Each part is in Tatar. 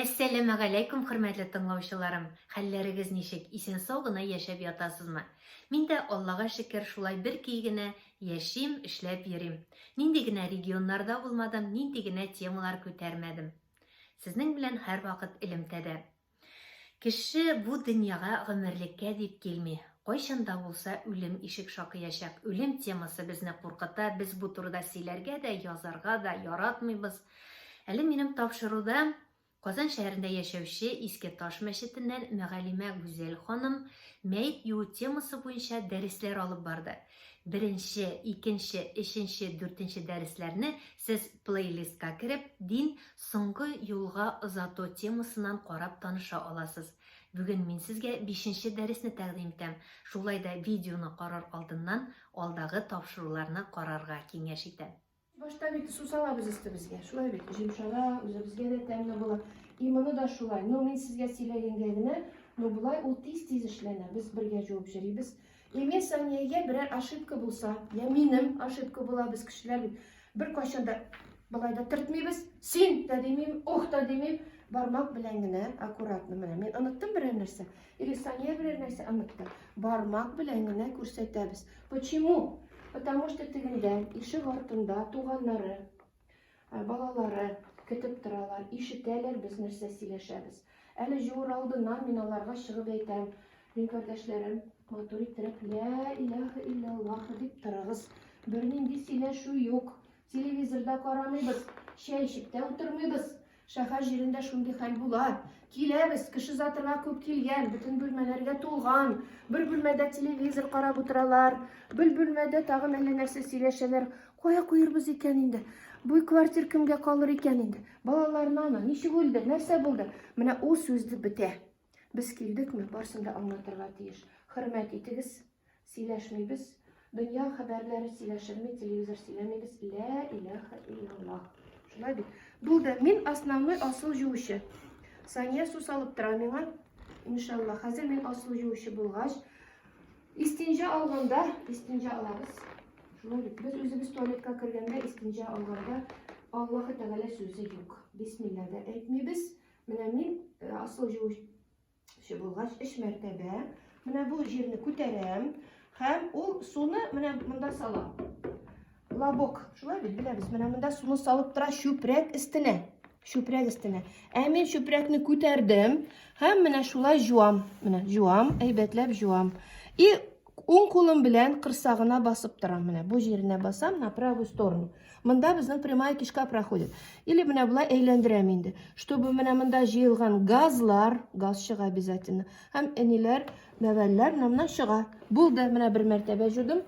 Әссәламегаләйкүм, хөрмәтле тыңлаучыларым! Хәлләрегез ничек, исән-сау гына яшәп ятасызмы? Мин дә, Аллага шөкер, шулай бер көй генә яшим, эшләп йөрим. Нинди генә регионнарда булмадым, нинди генә темалар күтәрмәдем. Сезнең белән һәрвакыт элемтәдә. Кеше бу дөньяга гомерлеккә дип килми. Кайчан да булса үлем ишек шакыячак. Үлем темасы безне куркыта, без бу турыда сөйләргә дә, язарга да яратмыйбыз. Әле минем тапшыруда Казан шәһәрендә яшәүче Иске Таш мәчетеннән мөгаллимә Гүзәл ханым мәет юу темасы буенча дәресләр алып барды. Беренче, икенче, өченче, дүртенче дәресләрне сез плейлистка кереп, Дин, соңгы юлга озату темасыннан карап таныша аласыз. Бүген мин сезгә бишенче дәресне тәкъдим итәм. Шулай да видеоны карар алдыннан алдагы тапшыруларны карарга киңәш итәм. Башта бит су салабыз өстебезгә. Шулай бит, җомшара, үзебезгә дә тәмле була. И моны да шулай. Ну, мин сезгә сөйләгәнгә генә, ну болай ул тиз-тиз эшләнә. Без бергә җуып йөрибез. И мин Саниягә берәр ошибка булса, я минем ошибка була, без кешеләр бит беркайчан да болай да төртмибез. Син дә димим, ух та димим. Бармак белән генә аккуратно менә. Мин оныттым берәр нәрсә. Или Сания берәр нәрсә онытты. Бармак белән генә күрсәтәбез. Почему? Потому что тегендә, ишек артында туганнары, э, балалары көтеп торалар, ишетәләр без нәрсә сөйләшәбез. Әле җуыр алдыннан мин аларга чыгып әйтәм, дин кардәшләрем, матур иттереп, лә илаһа иллаллаһ дип торыгыз. Бернинди сөйләшү юк. Телевизор да карамыйбыз, чәй эчеп тә утырмыйбыз. Шәһәр җирендә шундый хәл була. Киләбез, кеше затырга күп килгән, бөтен бүлмәләргә тулган. Бер бүлмәдә телевизор карап утыралар, бер бүлмәдә тагын әллә нәрсә сөйләшәләр. Кая куербыз икән инде? Бу квартир кемгә калыр икән инде? Балаларынамы? Ничек үлде? Нәрсә булды? Менә ул сүз бетә. Без килдекме, барсын да аңлатырга тиеш. Хөрмәт итегез, сөйләшмибез. Дөнья хәбәрләре сөйләшерми, телевизор сөйләмибез. Лә илаһа иллаллаһ. Шулай бит. Булды. Мин основной асыл җуучы. Сания су салып тора миңа. Иншалла. Хәзер мин асыл җуучы булгач, истинҗа алганда, истинҗа алабыз. Шулай бит. Без үзебез туалетка кергәндә истинҗа алганда Аллаһы Тәгалә сүзе юк. Бисмилла да әйтмибез. Менә мин э, асыл җуучы булгач, өч мәртәбә менә бу җирне күтәрәм һәм ул суны менә монда салам. Лобок, шулай бит беләбез. Менә монда суны салып тора чүпрәк өстенә. Чүпрәк өстенә. Ә мин чүпрәкне күтәрдем һәм менә шулай җуам. Менә җуам, әйбәтләп җуам. И уң кулым белән корсагына басып торам. Менә бу җиренә басам на правую сторону. Монда безнең прямая кишка проходит. Или менә болай әйләндерәм инде. Чтобы менә монда җыелган газлар, газ чыга обязательно. Һәм әниләр, бәвәлләр менә моннан чыга. Булды, менә бер мәртәбә җудым.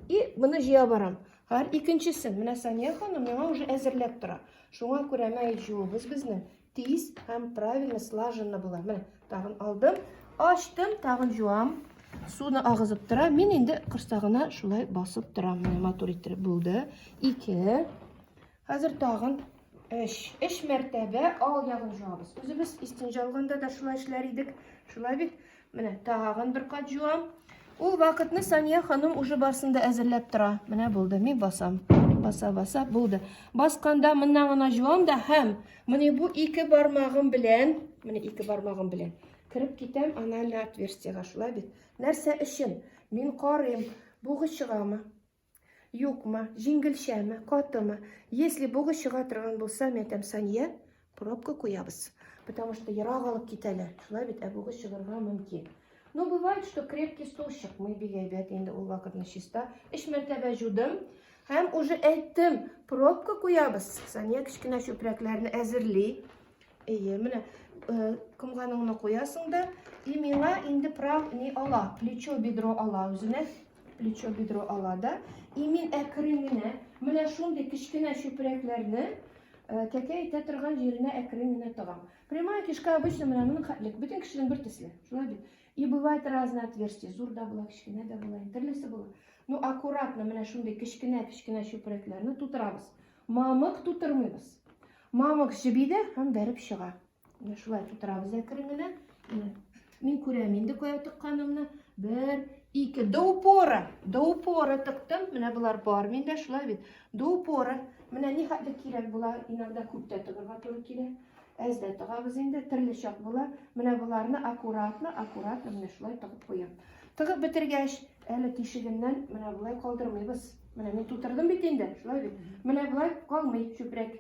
И моны җыя барам. Һәр икенчесен, менә Сания ханым миңа уже әзерләп тора. Шуңа күрә мәет җуыбыз безнең тиз һәм правильно слаженно була. Менә тагын алдым, ачтым, тагын җуам. Суны агызып тора. Мин инде корсагына шулай басып торам. Менә матур иттереп булды. Ике. Хәзер тагын өч. Өч мәртәбә ал ягын җуабыз. Үзебез истинҗа алганда да шулай эшләр идек. Шулай бит. Менә тагын бер кат җуам. Ул вакытны Сания ханым уже барсын да әзерләп тора. Менә булды, мин басам. Баса, баса, булды. Басканда моннан гына җуам да һәм менә бу ике бармагым белән, менә ике бармагым белән кереп китәм анальный отверстиега, шулай бит. Нәрсә өчен? Мин карыйм, бугы чыгамы? Юкмы, җиңелчәме, катымы? Если бугы чыга торган булса, мин әйтәм, Сания, пробка куябыз. Потому что ерак алып китәләр. Шулай бит, ә бугы чыгарга мөмкин. Но бывает, что крепкий стул чыкмый, бик әйбәт инде ул вакытны чиста. Өч мәртәбә җудым һәм уже әйттем, пробка куябыз. Сания кечкенә чүпрәкләрне әзерли. Әйе, менә э, комганыңны куясың да, и миңа инде прав не ала, плечо, бедро ала үзенә. Плечо, бедро ала да. И мин әкрен генә, менә шундый кечкенә чүпрәкләрне э, кәкә итә торган җиренә әкрен генә тыгам. Прямая кишка обычно менә моның хәтлек, бөтен кешенең бер төсле. Шулай бит. И бывает разные отверстия, зур да була, кечкенә дә була, төрлесе була. Ну, аккуратно менә шундый кечкенә-кечкенә чүпрәкләрне тутырабыз. Мамык тутырмыйбыз. Мамык җеби дә һәм бәреп чыга. Менә шулай тутырабыз әкрен генә. Менә мин күрәм инде кая тыкканымны. Бер, ике, до упора, до упора тыктым. Менә болар бар миндә, шулай бит. До упора. Менә ни хәтле кирәк була, иногда күп тә тыгырга туры килә. Әз дә тыгабыз инде, төрле чак була. Менә боларны аккуратно, аккуратно менә шулай тыгып куям. Тыгып бетергәч, әле тишегеннән менә болай калдырмыйбыз. Менә мин тутырдым бит инде, шулай бит. Менә болай калмый чүпрәк.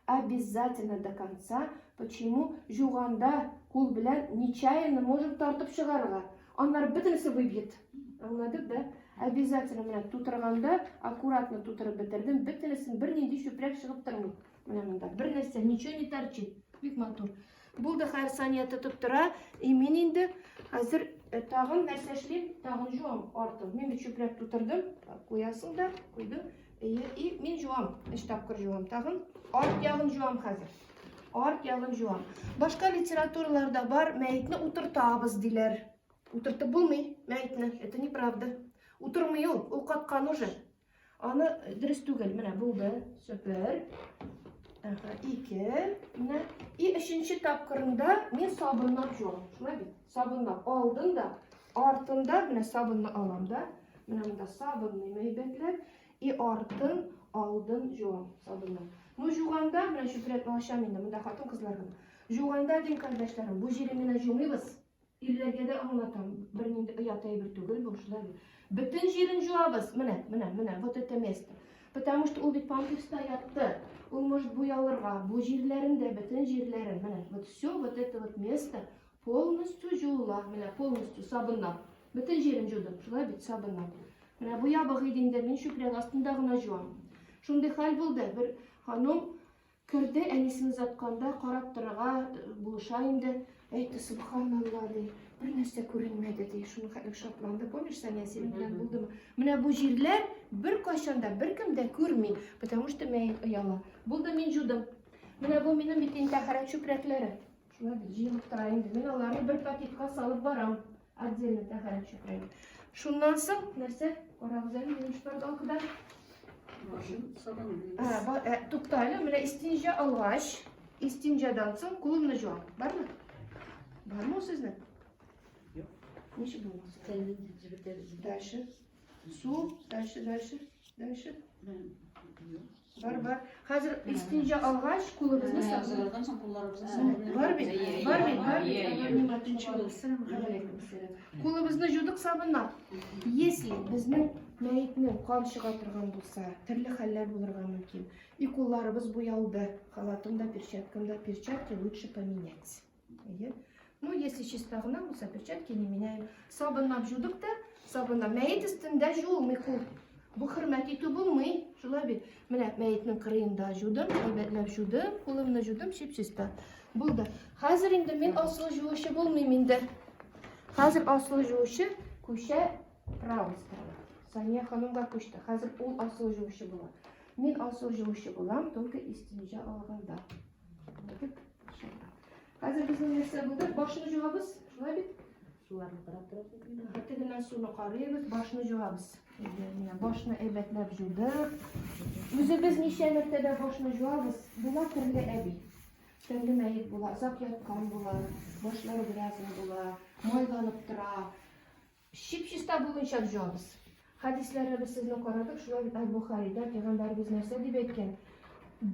Обязательно до конца. Почему? Жуганда кул белән нечаянно можем тартып чыгарырга. Аннары бөтенесе выбьет. Аңладык, да? Обязательно менә тутырганда аккуратно тутырып бетердем. Бөтенесен бернинди чүпрәк чыгып тормый. Менә монда бер нәрсә, ничего не торчит. Бик матур. Булды, хәзер Сания тотып тора. И мин инде хәзер э, тагын нәрсә эшлим? Тагын жуам артын. Мин бит чүпрәк тутырдым. Куясың да, куйдым. Әйе, и мин жуам. Өч тапкыр жуам. Тагын арт ягын жуам хәзер. Арт ягын жуам. Башка литератураларда бар, мәетне утыртабыз диләр. Утыртып булмый мәетне, это неправда. Утырмый ул, ул каткан уже. Аны э, дөрес түгел. Менә булды. Все, бер. Ага, ике. Менә. И өченче тапкырында мин сабынлап жуам. Шулай бит? Сабынлап алдым да, артында менә сабынны алам да. Менә монда сабынлыйм әйбәтләп. И артын, алдын жуам сабынлап. Ну, жуганда, менә чүпрәкне ачам инде, монда хатын-кызлар гына. Жуганда, дим, кардәшләрем, бу җирен генә жумыйбыз. Ирләргә дә аңлатам, бернинди оят әйбер түгел бу, шулай бит. Бөтен җирен жуабыз. Менә, менә, менә, вот это место. Потому что ул бит памперста ятты. Ул может буялырга, бу җирләрен дә, бөтен җирләрен. Менә, вот все вот это вот место полностью жуыла. Менә полностью сабыннан. Бөтен җирен жудым, шулай бит сабыннан. Менә бу ябык иде инде, мин чүпрәк астында гына жуам. Шундый хәл булды, бер ханым Керде, әнисен озатканда карап торырга булыша инде. Әйтте, субханалла, ди, бер нәрсә күренмәде, ди. Шуның хәтле шатланды. Помнишь, Сания, синең белән булдымы? Менә бу җирләр беркайчан да беркем дә күрми, потому что мәет ояла. Булды, мин жудым. Менә бу минем бит инде тәһарәт чүпрәкләре. Шулай бит җыелып тора инде. Мин аларны бер пакетка салып барам. Отдельно тәһарәт чүпрәге. Шуннан соң нәрсә? Карагыз әле, минем шпаргалкада. Башын сабынлыйбыз. Ә, ба, ә, тукта әле, менә истинҗа алгач, истинҗадан соң кулымны жуам. Бармы? Бармы ул сезнең? Юк. Ничек булмас? Тәнен җебетәбез. Дальше. Су, дальше, дальше, дальше. Юк. Бар, бар. Хәзер истинҗа алгач, кулыбызны сабын. Сабыннан соң кулларыбызны сабын. Бар бит, бар бит, бар бит. Кулыбызны жудык сабыннан. Если безнең мәетнең кан чыга торган булса, төрле хәлләр булырга мөмкин. И кулларыбыз буялды. Халатым да, перчаткам да, перчатки лучше поменять. Әйе. Ну, если чиста гына булса, перчатки не меняем. Сабынлап жудык та, сабынлап. Мәет өстендә жуылмый кул. Бу хөрмәт итү булмый. Шулай бит. Менә мәетнең кырыенда жудым, әйбәтләп жудым, кулымны жудым, чип-чиста. Булды. Хәзер инде мин асыл жуучы булмыйм инде. Хәзер асыл жуучы күчә правой сторона. Сания ханымга күчте. Хәзер ул асыл жуучы була. Мин асыл жуучы булам, только истинҗа алганда. Хәзер безнең нәрсә булды? Башны жуабыз, шулай бит? Суларны карап торабыз. Тегеннән суны карыйбыз, башны жуабыз. Менә башны әйбәтләп жудык. Үзебез ничә мәртәбә башны жуабыз? Була төрле әби. Төрле мәет була, озак яткан була, башлары грязный була, майланып тора. Чип-чиста булгынча җуабыз. Хәдисләрне без сезнең карадык, шулай бит Әл-Бухарида пәйгамбәребез нәрсә дип әйткән?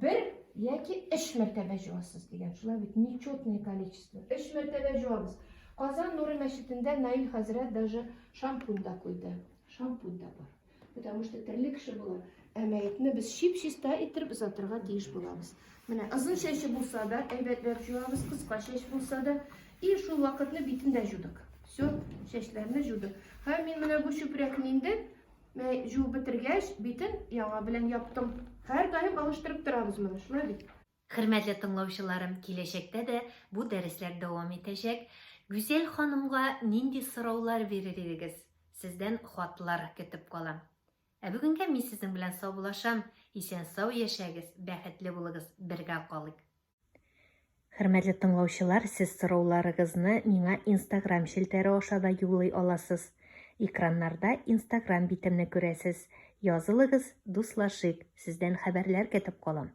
Бер яки өч мәртәбә җуасыз дигән. Шулай бит нечетное количество. Өч мәртәбә җуабыз. Казан Нуры мәчетендә Наил хәзрәт даже шампунь да куйды. Шампунь да бар. Потому что терле кеше була. Ә мәетне без чип-чиста иттереп озатырга тиеш булабыз. Менә озын чәче булса да, әйбәтләп җуабыз, кыска чәч булса да. И шул вакытны битен дә җудык. Все, чәчләрне җудык. Һәм мин менә бу чүпрәкне инде җуып бетергәч, битен яңа белән яптым. Һәрдаим алыштырып торабыз моны, шулай бит? Хөрмәтле тыңлаучыларым, киләчәктә дә бу дәресләр дәвам итәчәк. Гүзәл ханымга нинди сораулар бирер идегез? Сездән хатлар көтеп калам. Ә бүгенгә мин сезнең белән саубуллашам. Исән-сау яшәгез, бәхетле булыгыз, бергә калыйк. Хөрмәтле тыңлаучылар, сез сорауларыгызны миңа Инстаграм челтәре аша да юллый аласыз. Экраннарда Инстаграм битемне күрәсез. Язылыгыз, дуслашыйк, сездән хәбәрләр көтеп калам.